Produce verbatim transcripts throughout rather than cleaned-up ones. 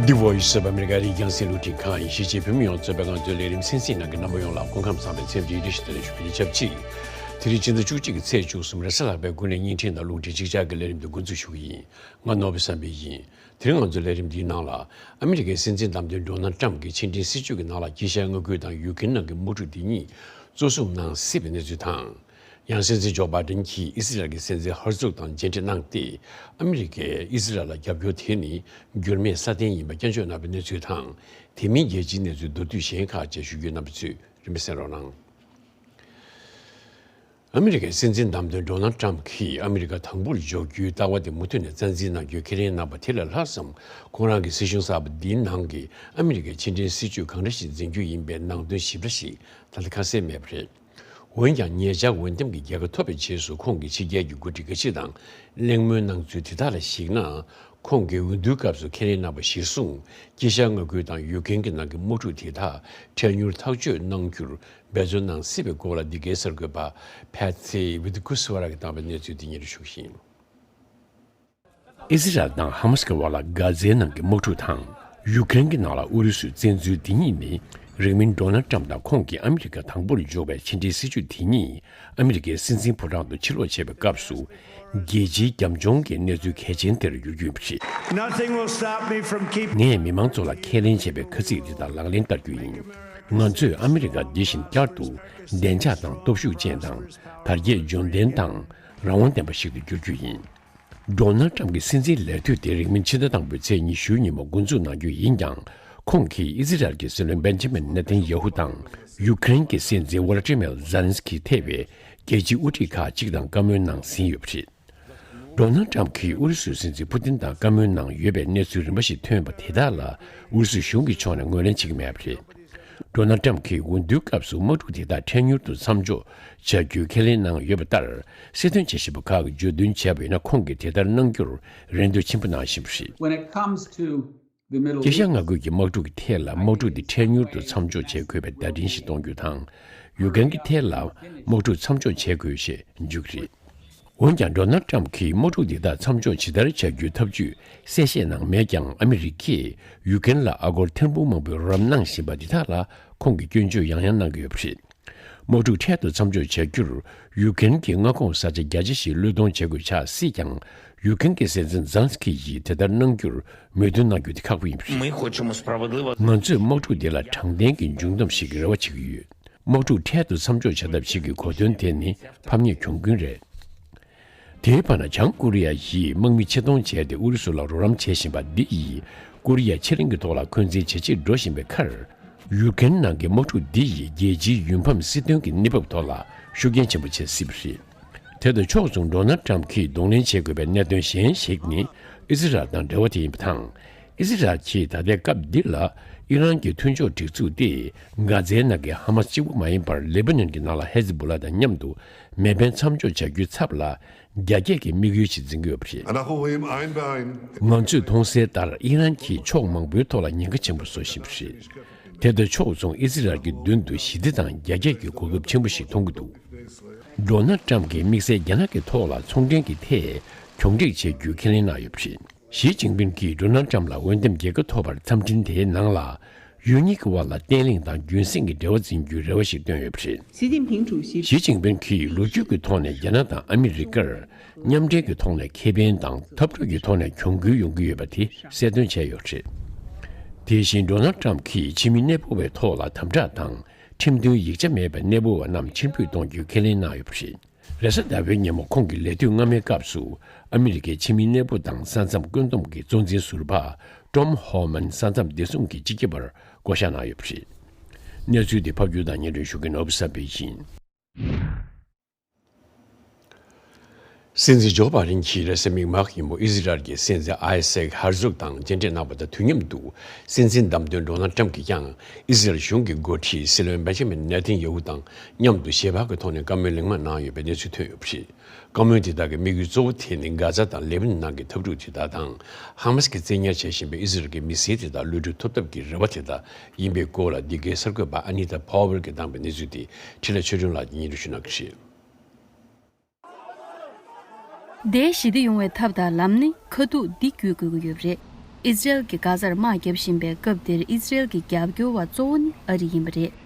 The Voice of America རིགས་རྒྱང་སྲིང་རླུང་འཕྲིན་ཁང་ཡིན། གཞིས་བྱེས་བོད་མི་ཡོངས་གཙོས་པའི་ང་ཚོའི་ལས་རིམ་གསན་གཟིགས་གནང་མཁན་རྣམ་པ་ཡོངས་ལ་སྐུ་ཁམས་བཟང་བའི་འཚམས་འདྲི་བཀྲ་ཤིས་བདེ་ལེགས་ཞུ་རྒྱུ་ཡིན། ཆབས་ཅིག་དེ་རིང་ཕྱི་ཟླ་བཅུ་གཅིག་གི་ཚེས་བཅུ་གསུམ་རེས་གཟའ་ལྷག་པའི་དགུན་གླེང་བརྙན་འཕྲིན་དང་རླུང་འཕྲིན་གཅིག་ཆར་གྱི་ལས་རིམ་འདི་འགོ་འཛུགས་ཞུ་གི་ཡིན། ང་ནོར་བུ་བསམ་འཕེལ་ཡིན། དེ་རིང་ང་ཚོའི་ལས་རིམ་འདིའི་ནང་ལ། ཨ་མི་རི་ཀའི་སྲིད་འཛིན་བདམས་ཐོན་ཌོ་ནལ་ཊམ་གྱིས་ཕྱི་འབྲེལ་སྲིད་ཇུས་ཀྱི་ནང་ལ་དཀྱིལ་ཤར་མངའ་ཁུལ་དང་ཡུཀ་རེན་ནང་གི་དམག་འཁྲུག་འདི་གཉིས་གཙོ་བཟུང་གནང་སྲིད་པའི་གནས་ཚུལ་དང་། ཡང་སྲིད་འཛིན་ཇོ་བྷའི་ཌེན་གྱིས་ཨི་ཟི་རལ་གྱི་སྲིད་འཛིན་ཧར་ཛུག་དང་མཇལ་འཕྲད་གནང་སྟེ། ཨ་མི་རི་ཀས་ཨི་ཟི་རལ་ལ་རྒྱབ་སྐྱོར་དེ་ནི་འགྱུར་མེད་སྲ་བརྟན་ཡིན་པ་སྐྱོན་བརྗོད་གནང་བའི་གནས་ཚུལ་དང་། དེ་མིན་རྒྱལ་སྤྱིའི་གནས་ཚུལ་མདོར་བསྡུས་གཞན་ཁག་བཅས་ཞུ་རྒྱུ། རྣམ་པ་ཚོས་རིམ་པས་གསན་རོགས་གནང་། ཨ་མི་རི་ཀའི་སྲིད་འཛིན་བདམས་ཐོན་ཌོ་ནལ་ཊམ་གྱིས་ཨ་མི་རི་ཀ་དང་པོར་འཇོག་རྒྱུའི་ལྟ་བ་དེ་མུ་མཐུད་ནས་རྩ་འཛིན་གནང་རྒྱུའི་ཁས་ལེན་གནང་པ་དེ་ལས་ལྷག་ཙམ། ཁོང་རང་གི་སྲིད་གཞུང་གསར་པ་འདིའི་ནང་གི་ཨ་མི་རི་ཀའི་ཕྱི་འབྲེལ་སྲིད་ཇུས་གང་འདྲ་ཞིག་འཛིན་རྒྱུ་ཡིན་པའི་ནང་དོན་ཞིབ་ཕྲ་ཞིག་ད་ལྟ་ཁ་གསལ་མེད་པ་རེད། འོན་ཀྱང་ཉེ་ཆར་འོས་འདེམས་ཀྱི་རྒྱལ་ཁ་ཐོབ་པའི་རྗེས་སུ་ཁོང་གིས་ཕྱི་རྒྱལ་གྱི་འགོ་ཁྲིད་འགའ་ཞིག་དང་གླེང་མོལ་གནང་ཚུལ་དེ་དག་ལ་གཞིགས་ན། ཁོང་གིས་འོས་བསྡུའི་སྐབས་སུ་ཁས་ལེན་གནང་བ་གཞིར་བཟུང་། དཀྱིལ་ཤར་མངའ་ཁུལ་དང་ཡུཀ་རེན་གྱི་ནང་གི་དམག་འཁྲུག་དེ་དག་འཕྲལ་མྱུར་ཐག་གཅོད་གནང་རྒྱུར་འབད་བརྩོན་གནང་སྲིད་པའི་སྐོར་ལ། འདི་གའི་གསར་འགོད་པ་ཕེ་ཚི་ཝི་ཏི་ཀུ་སི་ཝ་ར་གིས་བཏང་བའི་གནས་ཚུལ་འདི་སྙན་སྒྲོན་ཞུ་གི་ཡིན། ཨི་ཟི་རལ་དང་ཧ་མ་སི་ཀྱི་བར་ལ་གྷ་ཛའི་ནང་གི་དམག་འཁྲུག་དང་། ཡུཀ་རེན་གྱི་ནང་ལ་ཨུ་རུ་སུའི་བཙན་འཛུལ་འདི་གཉིས་ནི། རིང་མིན་ཌོ་ནལ་ཊམ་དང་ཁོང་གིས་ཨ་མི་རི་ཀ་དང་པོར་འཇོག་པའི་ཕྱི་འབྲེལ་སྲིད་ཇུས་དེ་གཉིས། ཨ་མི་རི་ཀའི་སྲིད་འཛིན་ཕོ་བྲང་དུ་ཕྱིར་ལོག་བྱས་པའི་སྐབས་སུ། རྒྱལ་སྤྱིའི་རྒྱབ་ལྗོངས་ཀྱི་གནས་ཚུལ་གལ་ཆེན་དེར་འགྱུར་རྒྱུ་ཡིན་པ་རེད། Nothing will stop me from keep ངས་མི་མང་ཚོ་ལ་ཁས་ལེན་བྱས་པའི་ཁ་ཚིག་འདི་དག་ལག་ལེན་བསྟར་རྒྱུ་ཡིན། ང་ཚོས་ཨ་མི་རི་ཀ་འདི་བཞིན་བསྐྱར་དུ་བདེ་འཇགས་དང་སྟོབས་ཤུགས་ཅན་དང་། དར་རྒྱས་འབྱོར་ལྡན་དང་རང་དབང་ལྡན་པ་ཞིག་ཏུ་འགྱུར་རྒྱུ་ཡིན། ཌོ་ནལ་ཊམ་གྱི་སྲིད་འཛིན་ལས་དུས་དེ་རིང་མིན་ཕྱི་ཟླ་དང་པོའི་ཚེས་ཉི་ཤུའི་ཉིན་མོ་འགོ་འཛུགས་གནང་རྒྱུ་ཡིན་ཀྱང་། ཁོང་གིས་ཨི་ཟི་རལ་གྱི་སྲིད་བློན་བེན་ཇ་མིན་ནེ་ཐན་ཡ་ཧུ་དང་ཡུ་ཀེ་རེན་གྱི་སྲིད་འཛིན་ཝོ་ལ་ཏི་མེར་ཛེ་ལན་སི་ཀི་ཐེ་བའི་རྒྱལ་སྤྱིའི་དབུ་ཁྲིད་ཁག་ཅིག་དང་བཀའ་མོལ་གནང་ཟིན་ཡོད་པ་རེད། ཌོ་ནལ་ཊམ་གྱིས་ཨུ་རུ་སུའི་སྲིད་འཛིན་ཕུ་ཏིན་དང་བཀའ་མོལ་གནང་ཡོད་པའི་གནས་ཚུལ་རིམ་པ་ཞིག་ཐོན་པ་དེ་དག་ལ་ཨུ་རུ་སུ་གཞུང་གི་ཕྱོགས་ནས་ངོས་ལེན་བྱེད་ཀྱི་མེད་པ་རེད། ཌོ་ནལ་ཊམ་གྱིས་འོས་བསྡུའི་སྐབས་སུ་དམག་འཁྲུག་དེ་དག་འཕྲལ་མྱུར་དུ་མཚམས་འཇོག་བྱ་རྒྱུའི་ཁས་ལེན་གནང་ཡོད་པ་ལྟར། སྲིད་དོན་བྱེད་བཞིན་པ་ཁག་གིས་བརྗོད་འདུན་བྱས་པ་ཡིན་ན། ཁོང་གིས་དེ་ལྟར་གནང་རྒྱུར་རེ་འདུན་ཆེན་པོ་གནང་བཞིན་པ་རེད། When it comes to the Middle དཀྱིལ་ཤར་East, མངའ་ཁུལ་གྱི་དམག་འཁྲུག་གི་ཐད་ལ་དམག་འཁྲུག་འདི་འཕྲལ་མྱུར་དུ་མཚམས་འཇོག་བྱེད་དགོས་པའི་བརྡ་འཕྲིན་ཞིག་གཏོང་རྒྱུ་དང་། ཡུ་ཀེ་རེན་གྱི་ཐད་ལ་དམག་འཁྲུག་མཚམས་འཇོག་བྱེད་དགོས་ཞེས་བརྗོད་ཀྱི་རེད། འོན་ཀྱང་ཌོ་ནལ་ཊམ་གྱིས་དམག་འཁྲུག་འདི་དག་མཚམས་འཇོག་ཇི་ལྟར་བྱ་རྒྱུའི་ཐབས་ཇུས་གསལ་བཤད་གནང་མེད་ཀྱང་། ཨ་མི་རི་ཀས་ཡུ་ཀེ་རེན་ལ་ཨ་སྒོར་ཐེར་འབུམ་མང་པོའི་རོགས་རམ་གནང་བཞིན་པ་འདི་དག་ལ་ཁོང་གིས་སྐྱོན་བརྗོད་ཡང་ཡང་གནང་གི་ཡོད་པ་རེད། དམག་འཁྲུག་འཕྲལ་དུ་མཚམས་འཇོག་བྱ་རྒྱུར་ཡུ་ཀེ་རེན་གྱི་མངའ་ཁོངས་ས་ཆ་བརྒྱ་ཆ་ཞིག་བློས་གཏོང་བྱེད་དགོས་ཆགས་སྲིད་ཀྱང་། ཡུ་ཀེ་རེན་གྱི་སྲིད་འཛིན་ཛེ་ལན་སི་ཀི་ཡིས་དེ་ལྟར་གནང་རྒྱུར་མོས་མཐུན་གནང་རྒྱུ་དེ་ཁག་པོ་ཡིན་པ་རེད། Мы хочемо справедливо. ང་ཚོས་དམག་འཁྲུག་འདི་ལ་དྲང་བདེན་གྱི་མཇུག་བསྡོམས་ཤིག་གི་རེ་བ་བྱེད་ཀྱི་ཡོད། དམག་འཁྲུག་འཕྲལ་དུ་མཚམས་འཇོག་བྱ་ཐབས་ཤིག་གི་གོ་དོན་དེ་ནི་ཕམ་ཉེས་གྱོང་གུན་རེད། དེའི་བར་ན་བྱང་ཀོ་རི་ཡ་ཡིས་དམག་མི་ཕྱིར་གཏོང་བྱས་ཏེ་ཨུ་རུ་སུ་ལ་རོགས་རམ་བྱེད་བཞིན་པ་འདི་ཡིས་ཀོ་རི་ཡ་ཕྱེད་གླིང་གི་ཐོག་ལ་འཁོན་འཛིན་ཇེ་ཆེར་འགྲོ་བཞིན་པའི་ཁར། ཡུ་ཀེ་རེན་ནང་གི་དམག་འཁྲུག་འདི་ཡིས་རྒྱལ་སྤྱིའི་ཡུལ་ཕམ་སྲིད་དོན་གྱི་གནས་བབ་ཐོག་ལ་ཤུགས་རྐྱེན་ཆེན་པོ་བྱེད་སྲིད་པ་རེད། དེ་དང་ཕྱོགས་མཚུངས་ཌོ་ནལ་ཊམ་གྱིས་གདོང་ལེན་བྱེད་དགོས་པའི་གནད་དོན་གཞན་ཞིག་ནི་ཨི་ཟི་རལ་དང་འབྲེལ་བ་དེ་ཡིན་པ་དང་། ཨི་ཟི་རལ་གྱིས་ད་ལྟའི་སྐབས་འདི་ལ་ཨི་རན་གྱི་མཐུན་ཕྱོགས་སྒྲིག་འཛུགས་ཏེ། གྷ་ཛའི་ནང་གི་ཧ་མ་སི་གཅིག་པུ་མ་ཡིན་པར་ལེ་བྷ་ནན་གྱི་ནང་ལ་ཧེ་ཛི་བྷོ་ལ་དང་མཉམ་དུ་མེ་འཕེན་མཚམས་འཇོག་བྱ་རྒྱུའི་ཚབ་ལ་རྒྱ་སྐྱེད་ཀྱི་དམིགས་ཡུལ་ཞིག་འཛིན་གྱི་ཡོད་པ་རེད། אנחנו רואים עין בעין. ང་ཚོས་མཐོང་གསལ་ལྟར་ཨི་རན་གྱིས་ཕྱོགས་མང་པོའི་ཐོག་ལ་ཉེན་ཁ་ཆེན་པོ་བཟོ་བཞིན་པ་རེད། དེ་དང་ཕྱོགས་མཚུངས་ཨི་ཟི་རལ་གྱི་མདུན་དུ་ཞི་བདེ་དང་རྒྱ་སྐྱེད་ཀྱི་གོ་སྐབས་ཆེན་པོ་ཞིག་མཐོང་གི་འདུག་ཌོ་ནལ་ཊམ་གྱིས་དམིགས་བསལ་རྒྱ་ནག་གི་ཐོག་ལ་ཚོང་འབྲེལ་གྱི་ཐད་གྱོང་སྒྲིག་བྱེད་རྒྱུའི་ཁས་ལེན་གནང་ཡོད་པ་རེད། ཞི་ཅིན་ཕིན་གྱིས་ཌོ་ནལ་ཊམ་ལ་འོས་འདེམས་རྒྱལ་ཁ་ཐོབ་པར་འཚམས་འཕྲིན་དེའི་ནང་ལ། ཡུལ་གཉིས་ཀྱི་དབར་ལ་བརྟན་ལྷིང་དང་རྒྱུན་སྲིང་གི་འབྲེལ་བ་འཛིན་རྒྱུའི་རེ་བ་ཞིག་བཏོན་ཡོད་པ་རེད། 习近平主席 ཞི་ཅིན་ཕིན་གྱིས་ལོ་རྒྱུས་ཀྱི་ཐོག་ནས་རྒྱ་ནག་དང་ཨ་མི་རི་ཀར་མཉམ་འབྲེལ་གྱི་ཐོག་ནས་ཁེ་ཕན་དང་འཐབ་འཁྲུག་གི་ཐོག་ནས་གྱོང་གུན་ཡོང་གི་ཡོད་པ་དེ་གསལ་སྟོན་བྱས་ཡོད་པ་རེད། དེ་བཞིན་ཌོ་ནལ་ཊམ་གྱིས་ཕྱི་མི་གནས་སྤོ་བའི་ཐོག་ལ་དམ་དྲག་དང་ཁྲིམས་མཐུན་ཡིག་ཆ་མེད་པའི་གནས་སྤོ་བ་རྣམས་ཕྱིར་འབུད་གཏོང་རྒྱུའི་ཁས་ལེན་གནང་ཡོད་པ་རེད། རེས་གཟའ་ཟླ་བའི་ཉིན་མོ་ཁོང་གི་ལས་དུས་སྔ་མའི་སྐབས་སུ་ཨ་མི་རི་ཀའི་ཕྱི་མི་གནས་སྤོ་དང་ས་མཚམས་བཀོད་འདོམས་ཀྱི་གཙོ་འཛིན་ཟུར་པ་ཀྲོམ་ཧོ་མན་ས་མཚམས་བདེ་སྲུང་གི་སྤྱི་ཁྱབ་པར་བསྐོ་གཞག་གནང་ཡོད་པ་རེད། གནས་ཚུལ་འདི་ཕབ་སྒྱུར་དང་སྙན་སྒྲོན་ཞུ་མཁན་ནོར་བུ་བསམ་འཕེལ་ཡིན། སྲིད་འཛིན་ཇོ་བྷ་ཌེན་གྱིས་རེས་གཟའ་མིག་དམར་གྱི་ཉིན་མོ་ཨི་ཟི་རལ་གྱི་སྲིད་འཛིན་ཨའི་སེག་ཧར་ཛུག་དང་མཇལ་འཕྲད་གནང་བ་དང་དུས་མཉམ་དུ། སྲིད་འཛིན་བདམས་ཐོན་ཌོ་ནལ་ཊམ་གྱིས་ཀྱང་ཨི་ཟི་རལ་གཞུང་གི་འགོ་ཁྲིད་སྲིད་བློན་བེན་ཇ་མིན་ནེ་ཐན་ཡ་ཧུ་དང་མཉམ་དུ་ཞལ་པར་གྱི་ཐོག་ནས་བཀའ་མོལ་ལེགས་མང་གནང་ཡོད་པའི་གནས་ཚུལ་ཐོན་ཡོད་པ་རེད། བཀའ་མོལ་དེ་དག་གི་དམིགས་ཡུལ་གཙོ་བོ་དེ་ནི་གྷ་ཛ་དང་ལེ་བྷ་ནན་ནང་གི་འཐབ་འཁྲུག་དེ་དག་དང་། ཧ་མ་སི་ཀྱིས་བཙན་ཉར་བྱེད་བཞིན་པའི་ཨི་ཟི་རལ་གྱི་མི་སེར་དེ་དག་གློད་གྲོལ་ཐོབ་ཐབས་ཀྱི་རེ་བ་དེ་དག་ཡིན་པའི་སྐོར་ལ། འདི་གའི་གསར་འགོད་པ་ཨ་ནི་ཏཱ་ཕོ་ཝེལ་གྱིས་བཏང་པའི་གནས་ཚུལ་དེ་འཕྲིན་ལས་ཆོས་སྒྲོན་ལགས་ཀྱིས་སྙན་སྒྲོན་ཞུ་གནང་གི་རེད། འདས་ཞི་བདེ་ཡོང་བའི་ཐབས་དང་ལམ་ནི་ཁ་ཐུག་འདི་བརྒྱུད་དགོས་ཀྱི་ཡོད་པ་རེད། ཨི་ཟི་རེལ་གྱིས་གྷ་ཟར་དམག་བརྒྱབ་བཞིན་པའི་སྐབས་འདིར་ཨི་ཟི་རེལ་གྱི་རྒྱབ་སྐྱོར་བ་གཙོ་བོ་ནི་ཨ་རི་ཡིན་པ་རེད།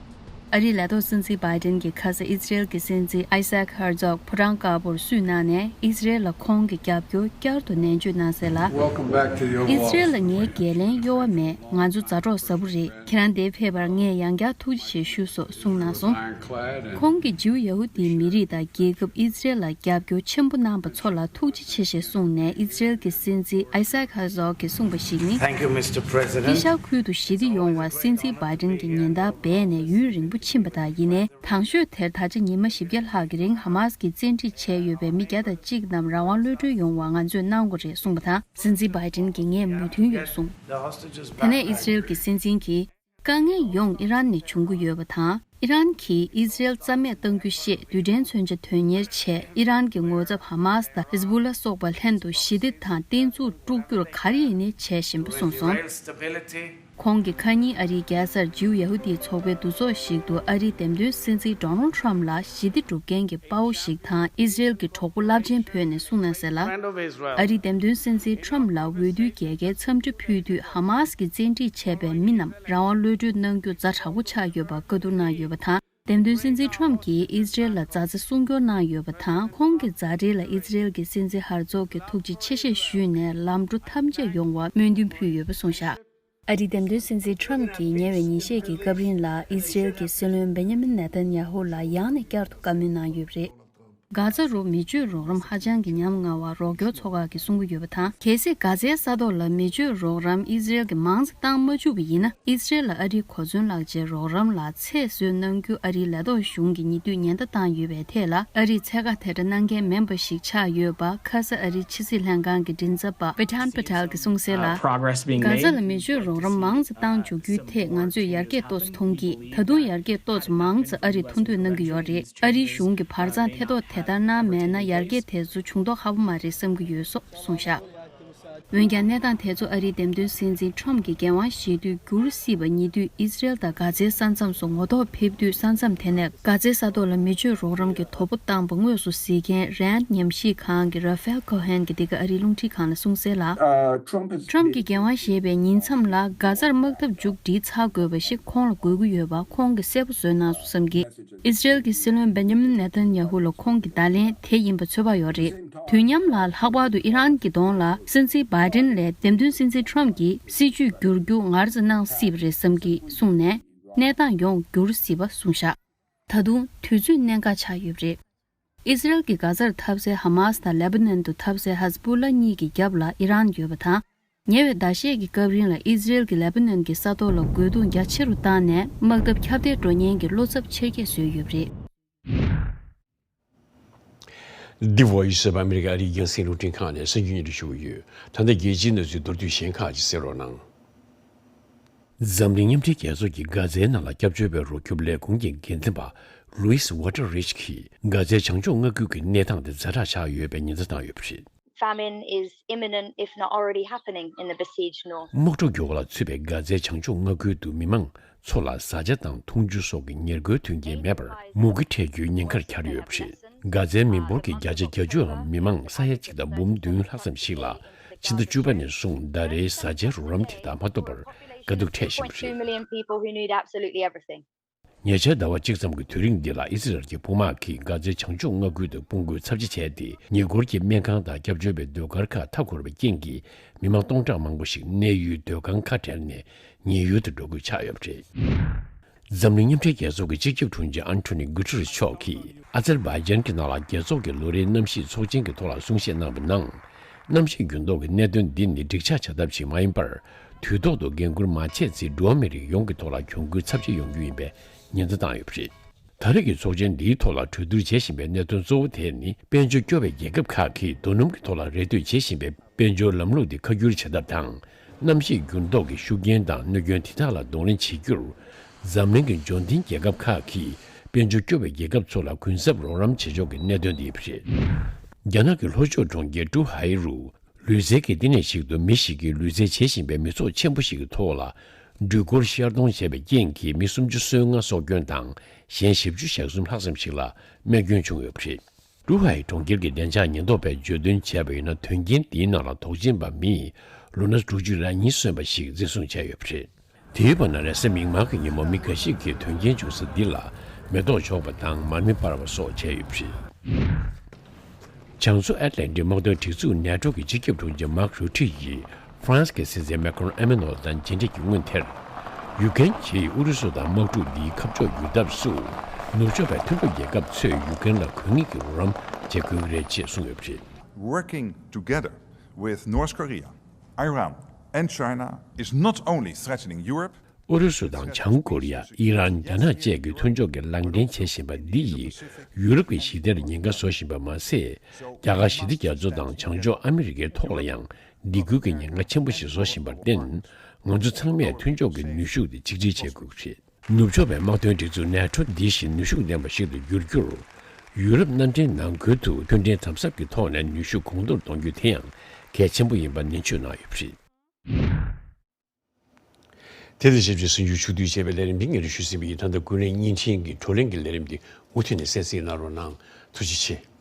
ཨ་རིའི་ལས་ཐོག་སྲིད་འཛིན་བྷའི་ཌེན་གྱིས་ཁ་ས་ཨི་ཟི་རེལ་གྱི་སྲིད་འཛིན་ཨའི་སཱག་ཧར་ཛོག་ཕོ་བྲང་དཀར་པོར་བསུས་གནང་ནས་ཨི་ཟི་རེལ་ལ་ཁོང་གི་རྒྱབ་སྐྱོར་བསྐྱར་དུ་ནན་བརྗོད་གནང་གསལ་ལ། Welcome back to your ཨི་ཟི་རེལ་ལ་ངའི་འགན་ལེན་གཡོ་བ་མེད། ང་ཚོ་མཛའ་གྲོགས་ཟབ་པོ་རེད། ཁྱེད་རང་འདིར་ཕེབས་པར་ངས་ཡང་བསྐྱར་ཐུགས་རྗེ་ཆེ་ཞུ་སོགས་གསུངས་གནང་སོང་། ཁོང་གིས་ཇིའུ་ཡ་ཧུ་དིའི་མི་རིགས་དང་རྒྱལ་ཁབ་ཨི་ཟི་རེལ་ལ་རྒྱབ་སྐྱོར་ཆེན་པོ་གནང་པ་ཚོ་ལ་ཐུགས་རྗེ་ཆེ་ཞེས་གསུངས་ནས་ཨི་ཟི་རེལ་གྱི་སྲིད་འཛིན་ཨའི་སཱག་ཧར་ཛོག་གིས་གསུངས་པ་ཞིག་ནི། Thank you, Mister President. དཀྱིལ་ཤར་ཁུལ་དུ་ཞི་བདེ་ཡོང་བར་སྲིད་འཛིན་བྷའི་ཌེན་གྱིས་ཉིན་ལྟར་འབད་ནས་ཡུན་རིང་པོ་ཕྱིན་པ་དང་། ཡིན་ནའི་དང་ཤོས་དེར་ད་ཆ་ཉི་མ་བཞི་བརྒྱ་ལྷག་གི་རིང་ཧ་མཱ་སི་ཀྱིས་བཙན་ཁྲིད་བྱས་ཡོད་པའི་མི་བརྒྱ་དང་གཅིག་རྣམས་རང་དབང་གློད་གྲོལ་ཡོང་བར་ང་ཚོས་གནང་དགོས་རེད་གསུངས་པ་དང་། སྲིད་འཛིན་བྷའི་ཌེན་གྱིས་ངས་མོས་མཐུན་ཡོད་གསུངས། ད་ནས་ཨི་ཟི་རེལ་གྱི་སྲིད་འཛིན་གྱིས། དཀའ་ངལ་ཡོངས་ཨི་རན་ནས་བྱུང་གི་ཡོད་པ་དང་། ཨི་རན་གྱིས་ཨི་ཟི་རེལ་རྩ་མེད་གཏང་རྒྱུ་ཞེས་རྡུལ་ཕྲན་མཚོན་ཆ་དོན་གཉེར་བྱས། ཨི་རན་གྱི་ངོ་ཚབ་ཧ་མཱ་སི་དང་ཧི་ཟི་བུ་ལ་སོགས་པ་ལྷན་དུ་ཞི་བདེ་དང་བརྟན་ཚུགས་དཀྲུག་རྒྱུར་ག་རེ་ཡིན་ནའི་བྱེད་བཞིན་པ་གསུངས་སོང་། ཁོང་གིས་ཁ་ཉིན་ཨ་རིའི་རྒྱལ་སར་ཇིའུ་ཡ་ཧུ་དིའི་ཚོགས་པའི་འདུ་ཚོགས་ཤིག་ཏུ་ཨ་རིའི་འདེམས་ཐོན་སྲིད་འཛིན་ཌོ་ནལ་ཊམ་ལ་ཞི་བདེ་སྒྲུབ་མཁན་གྱི་དཔའ་བོ་ཞིག་དང་ཨི་ཟི་རེལ་གྱི་གྲོགས་པོ་རླབས་ཆེན་བོས་ནས་གསུངས་གནང་གསལ་ལ། ཨ་རིའི་འདེམས་ཐོན་སྲིད་འཛིན་ཊམ་ལ་འོས་བསྡུའི་རྒྱལ་ཁའི་འཚམས་འདྲི་ཕུལ་དུས་ཧ་མཱ་སི་ཀྱིས་བཙན་ཁྲིད་བྱས་པའི་མི་རྣམས་རང་དབང་གློད་གྲོལ་གནང་རྒྱུ་ཛ་དྲག་པོ་ཆགས་ཡོད་པར་བཀའ་བསྡུར་གནང་ཡོད་པ་དང་། འདེམས་ཐོན་སྲིད་འཛིན་ཊམ་གྱིས་ཨི་ཟི་རེལ་ལ་མཛའ་བརྩེ་སྲུང་སྐྱོང་གནང་ཡོད་པ་དང་། ཁོང་གི་མཛའ་འབྲེལ་ལ་ཨི་ཟི་རེལ་གྱི་སྲིད་འཛིན་ཧར་ཛོག་གིས་ཐུགས་རྗེ་ཆེ་ཞེས་ཞུས་ནས་ལམ་འགྲོ་ཐམས་ཅད་ཡོང་བར་སྨོན་འདུན་ཕུལ་ཡོད་པ་གསུངས་བཞག་ཨ་རིའི་འདེམས་ཐོན་སྲིད་འཛིན་ཊམ་གྱིས་ཉེ་བའི་ཉིན་ཤས་ཀྱི་སྐབས་རིང་ལ་ཨི་ཟི་རེལ་གྱི་སྲིད་བློན་བེན་ཇ་མིན་ནེ་ཐན་ཡ་ཧུ་ལ་ཡང་ནས་བསྐྱར་དུ་བཀའ་མོལ་གནང་ཡོད་པ་རེད། གྷ་ཛ་རུ་མི་སྤྱོད་རོགས་རམ་ཧ་ཅང་གི་ཉམ་ང་བར་རོགས་སྐྱོར་ཚོགས་ཁག་གིས་གསུང་གི་ཡོད་པ་དང་། གལ་སྲིད་གྷ་ཛའི་ས་ཐོག་ལ་མི་སྤྱོད་རོགས་རམ་ཨི་ཟི་རེལ་གྱིས་མང་ཙམ་བཏང་མ་བཅུག་པ་ཡིན་ན། ཨི་ཟི་རེལ་ལ་ཨ་རིའི་གོ་མཚོན་ལག་ཆའི་རོགས་རམ་ལ་ཚད་བཟོས་གནང་རྒྱུ་ཨ་རིའི་ལས་ཐོག་གཞུང་གིས་ཉེ་དུས་ཉེན་བརྡ་བཏང་ཡོད་པའི་ཐད་ལ། ཨ་རིས་ཚད་བཀག་དེ་འདྲ་གནང་མཁན་མིན་པ་ཞིག་ཆགས་ཡོད་པ། ཁ་ས་ཨ་རིའི་ཕྱི་སྲིད་ལྷན་ཁང་གི་མགྲིན་ཚབ་པ་བི་ཐན་པ་ཐལ་གྱིས་གསུངས་གསལ་ལ། གྷ་ཛ་ལ་མི་སྤྱོད་རོགས་རམ་མང་ཙམ་བཏང་འཇུག་རྒྱུའི་ཐད་ང་ཚོས་ཡར་རྒྱས་ཏོག་ཙམ་མཐོང་གི། ད་དུང་ཡར་རྒྱས་ཏོག་ཙམ་མང་ཙམ་ཨ་རིས་མཐོང་འདོད་གནང་གི་ཡོད་རེད། ཨ་རིའི་གཞུང་གིས་བར་མཚམས་ཐེ་གཏོགས་དེ་ལྟར་གནང་མེད་ན་ཡར་རྒྱས་དེ་ཚོ་བྱུང་མདོག་ཁ་པོ་མ་རེད་བསམ་གྱི་ཡོད་སོགས་གསུངས་བཞག་འོན་ཀྱང་གནས་སྟངས་དེ་ཚོ་ཨ་རིའི་འདེམས་ཐོན་སྲིད་འཛིན་ཁྲོམ་གྱི་འགན་དབང་བཞེས་དུས་འགྱུར་སྲིད་པ། ཉེ་དུས་ཨི་ཟི་རེལ་དང་གྷ་ཛའི་ས་མཚམས་སུ་ངོ་ཐོག་ཕེབས་དུས་ས་མཚམས་དེ་ནས་གྷ་ཛའི་ས་ཐོག་ལ་མི་སྤྱོད་རོགས་རམ་གྱི་དོ་པོ་བཏང་པ་དངོས་སུ་གཟིགས་མཁན་རན་ཉམས་ཞིབ་ཁང་གི་ར་ཧྥེལ་ཁོ་ཧན་གྱིས་འདི་ག་ཨ་རིའི་རླུང་འཕྲིན་ཁང་ལ་གསུངས་གསལ་ལ། ཁྲོམ་གྱིས་འགན་དབང་བཞེས་པའི་ཉིན་མཚམས་ལ་གྷ་ཛར་དམག་འཐབ་མཇུག་སྒྲིལ་ཚར་དགོས་པ་ཞིག་ཁོང་ལ་དགོས་ཀྱི་ཡོད་པ་ཁོང་གིས་གསལ་པོ་བཟོས་གནང་སོང་བསམ་གི། ཨི་ཟི་རེལ་གྱི་སྲིད་བློན་བེན་ཇ་མིན་ནེ་ཐན་ཡ་ཧུ་ལ་ཁོང་གི་བརྡ་ལན་དེ་ཡིན་པ་ཚོད་དཔག་ཡོད་རེད། དུས་མཉམ་ལ་ལྷག་པར་དུ་ཨི་རན་གྱི་གདོང་ལ་སྲིད་འཛིན་བྷའི་ཌེན་ལས་འདེམས་ཐོན་སྲིད་འཛིན་ཁྲོམ་གྱིས་སྲིད་ཇུས་བསྒྱུར་རྒྱུ་ངར་ཙམ་གནང་སྲིད་པ་རེད་བསམ་གི་གསུངས་ནས། གནས་སྟངས་ཡོངས་འགྱུར་སྲིད་པ་གསུངས་བཞག་ད་དུང་དུས་ཚོད་གནད་འགག་ཆགས་ཡོད་པ་རེད། ཨི་ཟི་རེལ་གྱི་གྷ་ཛར་འཐབ་སའི་ཧ་མཱ་སི་དང་ལེ་པ་ནན་དུ་འཐབ་སའི་ཧ་ཟི་བུ་ལ་གཉིས་ཀྱི་རྒྱབ་ལ་ཨི་རན་ཡོད་པ་དང་། ཉེ་བའི་ཟླ་ཤས་ཀྱི་སྐབས་རིང་ལ་ཨི་ཟི་རེལ་གྱིས་ལེ་པ་ནན་གྱི་ས་ཐོག་ལ་རྒོལ་རྡུང་རྒྱ་ཆེ་རུ་བཏང་ནས་དམག་འཐབ་ཁྱབ་གདལ་འགྲོ་ཉེན་གྱི་བློ་འཚབ་ཆེ་སྐྱེད་བཟོས་ཡོད་པ་རེད། འདི་Voice of America ཨ་རིའི་རྒྱང་སྲིང་རླུང་འཕྲིན་ཁང་ནས་གསར་འགྱུར་སྙན་སྒྲོན་ཞུ་གི་ཡོད། ད་ལྟ་རྒྱལ་སྤྱིའི་གནས་ཚུལ་མདོར་བསྡུས་གཞན་ཁག་ཅིག་གསན་རོགས་གནང་། འཛམ་གླིང་མཉམ་འབྲེལ་རྒྱལ་ཚོགས་ཀྱིས་གྷ་ཛའི་ནང་ལ་སྐྱབས་བཅོལ་བའི་རོགས་སྐྱོབ་ལས་ཁུངས་ཀྱི་འགན་འཛིན་པ་Louise Waterridge གྱིས་གྷ་ཛའི་བྱང་ཕྱོགས་མངའ་ཁུལ་གྱི་གནས་སྟངས་དེ་ཛ་དྲག་ཆགས་ཡོད་པའི་ཉེན་བརྡ་བཏང་ཡོད་པ་རེད། Famine is imminent, if not already happening, in the besieged north. དམག་འཁྲུག་རྒྱུ་བ་ལ་ཚུད་པའི་གྷ་ཛའི་བྱང་ཕྱོགས་མངའ་ཁུལ་དུ་མི་མང་ཚོ་ལ་བཟའ་བཅའ་དང་འཐུང་ཆུ་སོགས་ཀྱི་ཉེར་མཁོའི་མཐུན་རྐྱེན་མེད་པར་མུ་གེ་འཕྲད་རྒྱུའི་ཉེན་ཁར་གྱར་ཡོད་པ་རེད། གྷ་ཛའི་མི་འབོར་གྱི་བརྒྱ་ཆ་བརྒྱད་ཅུའམ་མི་མང་ས་ཡ་གཅིག་དང་འབུམ་བདུན་ལྷག་ཙམ་ཞིག་ལ་ཕྱི་ཟླ་བཅུ་པ་ནས་བཟུང་ཟླ་རེའི་བཟའ་བཅའི་རོགས་རམ་དེ་དག་མ་ཐོབ་པར་དཀའ་སྡུག་འཕྲད་བཞིན་པ་རེད། Two million people who need absolutely everything. ཉེ་ཆར་ཟླ་བ་གཅིག་ཙམ་གྱི་དུས་རིང་འདི་ལ་ཨི་སི་རལ་གྱི་དཔུང་དམག་གིས་གྷ་ཛའི་བྱང་ཕྱོགས་མངའ་ཁུལ་དུ་དཔུང་རྒོལ་ཚབས་ཆེ་བྱས་ཏེ། ཉེ་འཁོར་གྱི་སྨན་ཁང་དང་སྐྱབས་བཅོལ་བའི་སྡོད་སྒར་ཁག་མཐའ་འཁོར་བའི་རྐྱེན་གྱིས་མི་མང་སྟོང་ཕྲག་མང་པོ་ཞིག་གནས་ཡུལ་སྡོད་ཁང་ཁ་བྲལ་ནས་ཉེན་ཡུལ་དུ་འགྲོ་དགོས་ཆགས་ཡོད་པ་རེད། འཛམ་གླིང་མཉམ་འབྲེལ་རྒྱལ་ཚོགས་ཀྱི་སྤྱི་ཁྱབ་དྲུང་ཆེ་ཨན་ཐོ་ནི་གུ་ཏེ་རེས་མཆོག་གིས་ཨ་ཛར་བྷའི་ཇན་གྱི་ནང་ལ་རྒྱལ་ཚོགས་ཀྱི་ལོ་རེའི་གནམ་གཤིས་ཚོགས་ཆེན་གྱི་ཐོག་ལ་གསུང་བཤད་གནང་བའི་ནང་། གནམ་གཤིས་འགྱུར་ལྡོག་གི་གནད་དོན་འདི་ནི་འགྲིག་ཆགས་བྱ་ཐབས་ཤིག་མ་ཡིན་པར། དུས་ཐོག་ཏུ་འགན་འཁུར་མ་བྱས་ཚེ་འགྲོ་བ་མི་རིགས་ཡོངས་ཀྱི་ཐོག་ལ་གྱོང་གུན་ཚབས་ཆེ་ཡོང་རྒྱུ་ཡིན་པའི་ཉེན་བརྡ་བཏང་ཡོད་པ་རེད། ད་རེས་ཀྱི་ཚོགས་ཆེན་འདིའི་ཐོག་ལ་གྲོས་བསྡུར་བྱེད་བཞིན་པའི་གནད་དོན་གཙོ་བོ་དེ་ནི། དཔལ་འབྱོར་སྐྱོ་བའི་རྒྱལ་ཁབ་ཁག་གིས་རྡོ་སྣུམ་གྱི་ཐོག་ལ་རེ་ལྟོས་བྱེད་བཞིན་པའི་དཔལ་འབྱོར་ལམ་ལུགས་དེ་ཁ་བསྒྱུར་བྱ་ཐབས་དང་། གནམ་གཤིས་འགྱུར་ལྡོག་གི་ཤུགས་རྐྱེན་དང་གནོད་སྐྱོན་དེ་དག་ལ་གདོང་ལེན་བྱེད་རྒྱུར། འཛམ་གླིང་གི་འབྱོར་ལྡན་རྒྱལ་ཁབ་ཁག་གིས་དཔལ་འབྱོར་སྐྱོ་བའི་རྒྱལ་ཁབ་ཚོ་ལ་གུན་གསབ་རོགས་རམ་བྱེད་ཕྱོགས་ཀྱི་གནད་དོན་དེ་ཡིན་པ་རེད། རྒྱ་ནག་གི་ལྷོ་ཕྱོགས་གྲོང་ཁྱེར་ཀྲུའུ་ཧའེ་རུ། ལུས་རྩལ་གྱི་བསྟི་གནས་ཤིག་ཏུ་མི་ཞིག་གིས་ལུས་རྩལ་བྱེད་བཞིན་པའི་མི་ཚོགས་ཆེན་པོ་ཞིག་གི་ཐོག་ལ་འགྲུལ་འཁོར་ཤར་གཏོང་བྱས་པའི་རྐྱེན་གྱིས་མི་སུམ་ཅུ་སོ་ལྔ་སྲོག་སྐྱོན་དང་གཞན་བཞི་བཅུ་ཞེ་གསུམ་ལྷག་ཙམ་ཞིག་ལ་རྨས་སྐྱོན་བྱུང་ཡོད་པ་རེད། ཀྲུའུ་ཧའེ་གྲོང་ཁྱེར་གྱི་བདེ་འཇགས་ཉེན་རྟོག་པས་བརྗོད་དོན་བྱས་པ་ཡིན་ན། དོན་རྐྱེན་འདིའི་ནང་ལ་དོགས་ཟོན་པ་མིས་ ལོ་ན་དྲུག་ཅུ་རེ་གཉིས་སོན་པ་ཞིག་འཛིན་བཟུང་བྱས་ཡོད་པ་རེད། དེའི་བར་ན་རེས་གཟའ་མིག་དམར་གྱི་ཉིན་མོ་མི་འགའ་ཞིག་གིས་དོན་རྐྱེན་བྱུང་ས་འདི་ལ་མེ་ཏོག་འཇོག་པ་དང་མར་མེ་སྤར་བ་སོགས་བྱས་ཡོད་པ་རེད། བྱང་མཚོ་ཨེཊ་ལན་ཊིག་དམག་དོན་སྒྲིག་འཛུགས་ནེ་ཊོ་གི་སྤྱི་ཁྱབ་དྲུང་ཆེ་མཱག་རུ་ཊི་ཡིས་ཧྥ་རན་སི་གི་སྲིད་འཛིན་མེ་ཀྲོན་ཨེ་མེ་ནོལ་དང་མཇལ་འཕྲད་ཀྱི་སྔོན་དེར། ཡུ་ཀེན་གྱིས་ཨུ་རུ་སུ་དང་དམག་འཁྲུག་འདིའི་ཁ་ཕྱོགས་བསྒྱུར་ཐབས་སུ། ནུབ་ཕྱོགས་པའི་མཐུན་གྲོགས་རྒྱལ་ཁབ་ཚོས་ཡུ་ཀེན་ལ་དགོས་ངེས་ཀྱི་རོགས་རམ་བྱེད་དགོས་ཀྱི་རེད་ཅེས་གསུངས་ཡོད་པ་རེད། Working together with North Korea, Iran, and China is not only threatening Europe, ཨུ་རུ་སུ་དང་བྱང་ཀོ་རི་ཡ། ཨི་རན། རྒྱ་ནག་བཅས་ཀྱི་མཐུན་ཕྱོགས་ཀྱི་ལག་འདྲེན་བྱེད་བཞིན་པ་འདི་ཡིས་ཡུ་རོབ་ཀྱི་ཞི་བདེར་ཉེན་ཁ་བཟོ་བཞིན་པ་མ་ཟད། རྒྱ་གར་ཞི་བདེ་རྒྱ་མཚོ་དང་བྱང་ཕྱོགས་ཨ་མི་རི་ཀའི་ཐོག་ལ་ཡང་སྡིགས་སྐུལ་གྱི་ཉེན་ཁ་ཆེན་པོ་ཞིག་བཟོ་བཞིན་པར་བརྟེན། ང་ཚོ་ཚང་མས་མཐུན་ཕྱོགས་ཀྱི་ནུས་ཤུགས་དེ་ཆིག་སྒྲིལ་བྱེད་དགོས་ཀྱི་རེད། ནུབ་ཕྱོགས་པའི་དམག་དོན་སྒྲིག་འཛུགས་ནེ་ཊོ་འདི་བཞིན་ནུས་ཤུགས་ལྡན་པ་ཞིག་ཏུ་འགྱུར་རྒྱུར། ཡུ་རོབ་མནའ་འབྲེལ་ནང་ཁུལ་དུ་མཐུན་སྒྲིལ་དམ་ཟབ་ཀྱི་ཐོག་ནས་ནུས་ཤུགས་གོང་མཐོར་གཏོང་རྒྱུ་དེ་ཡང་གལ་ཆེན་པོ་ཡིན་པ་ནན་བརྗོད་གནང་ཡོད་པ་རེད། དེ་དང་ཆབས་ཅིག་གསར་འགྱུར་ཕྱོགས་བསྡུས་བྱས་པའི་ལས་རིམ་འདི་སྙན་སྒྲོན་ཞུས་ཟིན་པ་ཡིན། ད་ལྟ་ཀུན་གླེང་བརྙན་འཕྲིན་གྱི་བགྲོ་གླེང་གི་ལས་རིམ་འདི་མུ་མཐུད་ནས་གསན་གཟིགས་གནང་རོགས་གནང་། ཐུགས་རྗེ་ཆེ།